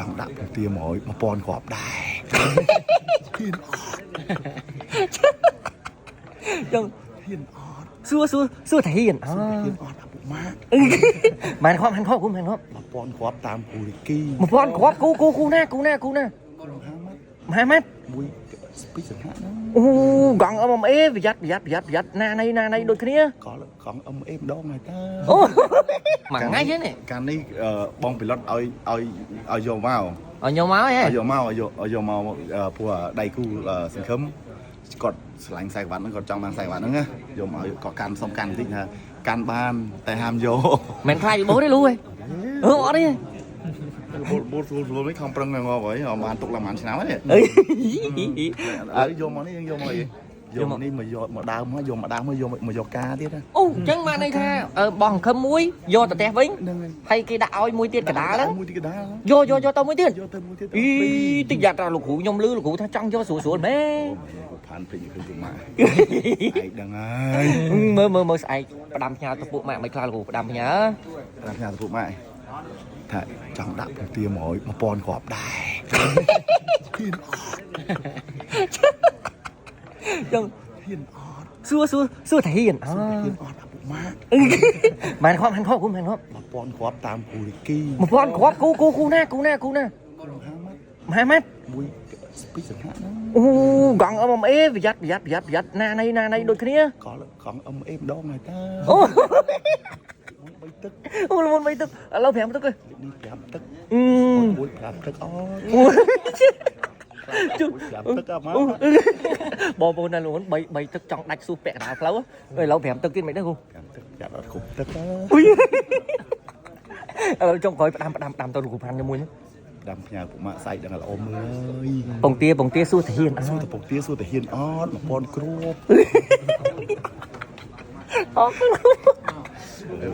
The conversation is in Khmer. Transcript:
ចង់ដាក់ពងទា100 1000គ្រាប់ដែរហ៊ានអត់ ចង់ ហ៊ានអត់ សួរសួរសួរថាហ៊ានអ សួរតែហ៊ានអត់អាពុកម៉ាក់ ម៉ានគ្រាប់ហាន់គ្រាប់គូម៉ានគ្រាប់ 1000គ្រាប់តាមគូរីគី 1000គ្រាប់គូគូគូណាគូណាគូណា គូហាម៉ាត់ មហាម៉ាត់ មួយស្ពីសង្ហៈហ្នឹង អូកង់ MMA ប្រយ័ត្នប្រយ័ត្នប្រយ័ត្នប្រយ័ត្នណាណីណាណីដូចគ្នា កលកង់ MA ម្ដងហើយតើ អូមួយថ្ងៃទេនេះ កាលនេះអឺបងពីលុតឲ្យឲ្យឲ្យយកមក ឲ្យខ្ញុំមកហ៎ ឲ្យយកមកឲ្យយកឲ្យយកមកអឺព្រោះដៃគូអឺសង្ឃឹមគាត់ឆ្លាញ់ខ្សែក្បាត់ហ្នឹងគាត់ចង់បានខ្សែក្បាត់ហ្នឹងណាយកមកឲ្យគាត់កាន់សុំកាន់បន្តិចថាកាន់បានតែហាមយក មិនខ្លាចពីបោទេលូហ៎អឺអត់ទេ បូលបូលស្រួលស្រួលនេះខំប្រឹងងប់ហើយអត់បានទុកឡើងប៉ុន្មានឆ្នាំហើយនេះ អី ហើយយកមកនេះយើងយកមកអីយកមកនេះមកយកមកដើមមកយកមកដើមមកយកមកយកការទៀតណា អូអញ្ចឹងបានន័យថាអឺបោះសង្ឃឹមមួយយកទៅផ្ទះវិញ ហ្នឹងហើយ ហើយគេដាក់ឲ្យមួយទៀតកដាលហ្នឹង មួយទៀតកដាល យកយកយកទៅមួយទៀត យកទៅមួយទៀត អីតិចយ៉ាត់ថាលោកគ្រូខ្ញុំលឺលោកគ្រូថាចង់យកស្រួលស្រួលមែន អូផានពេញឃើញពុកម៉ាក់ឯងដឹងហើយ មើលមើលមើលស្អែកផ្ដាំផ្ញើទៅពួកម៉ាក់មិនខ្លះលោកគ្រូផ្ដាំផ្ញើ តាមផ្ញើទៅពុកម៉ាក់ថាចង់ដាក់ពងទា100 1000គ្រាប់ដែរហ៊ានអត់ ចង់ ហ៊ានអត់ សួរសួរសួរថាហ៊ានអ សួរតែហ៊ានអត់អាពុកម៉ាក់ ម៉ានគ្រាប់ហាន់គ្រាប់គូម៉ានគ្រាប់ 1000គ្រាប់តាមគូរីគី 1000គ្រាប់គូគូគូណាគូណាគូណា គូហាម៉ាត់ មហាម៉ាត់ មួយស្ពីសង្ហៈហ្នឹង អូកង់ MMA ប្រយ័ត្នប្រយ័ត្នប្រយ័ត្នប្រយ័ត្នណាណីណាណីដូចគ្នា កលកង់ MA ម្ដងហើយតើ អូ មួយបីទឹក អូលមុនបីទឹកឥឡូវ5ទឹក នេះ5ទឹក អឺ មួយ5ទឹកអត់ ជុ 5ទឹកអត់មក បងប្អូនណាលោក3 3ទឹកចង់ដាច់ស៊ូពាក់កណ្ដាលផ្លូវឥឡូវ5ទឹកទៀតមិនដឹងគូ 5ទឹកយ៉ាត់អត់គ្រប់ទឹក អុយឥឡូវចុងក្រោយផ្ដាំផ្ដាំផ្ដាំទៅលោកគ្រូផាន់ជាមួយ ដាំផ្ញើពុកម៉ាក់សាច់ដឹងល្អមើល ពងទាពងទាសួរតាហ៊ាន សួរតពុកទាសួរតាហ៊ានអត់1000គ្រាប់ អរគុណ